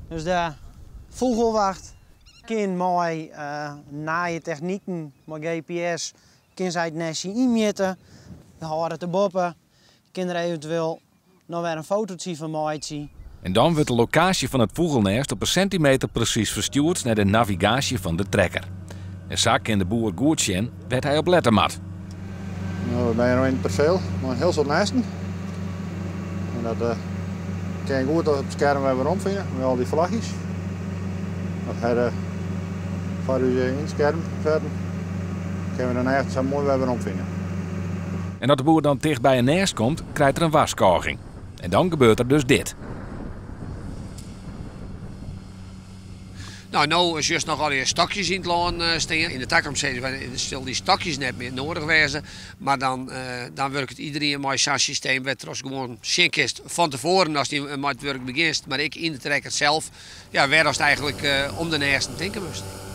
Dus de fûgelwacht kin mei nije techniken, mei GPS, kin sy it nestje ynmjitte. Hâlde it derboppe, kin der eventueel noch wer in fototsje fan meitsje. En dan wurdt de lokaasje fan it fûgelnêst op 'e sintimeter presys ferstjoerd nei de navigaasje fan de trekker. En sa kin de boer goed sjen wêr't hy op lette moat. No, we binne no yn it perseel mei in hiel soad nêsten. En dat uh, kin je goed op it skerm wer werom fine mei al dy flachjes. Dat ha de foar ús yn it skerm setten. Kinne we de nêsten sa moai wer werom fine. En as de boer dan ticht by in nêst komt, krijt er in warskôging. En dan gebeurt der dus dit. No, no sjochst noch allegear stokjes yn it lân stean. Yn de takomst sizze we, sil dy stokjes net mear noadich wêze. Mar dan, dan wurket iderien mei sa'n systeem wêrtrochst gewoan sjen kinst fan tefoaren ast mei it wurk begjinst, mar ek yn de trekker sels, ja, wêr ast eigenlik om de nêsten tinke moatst.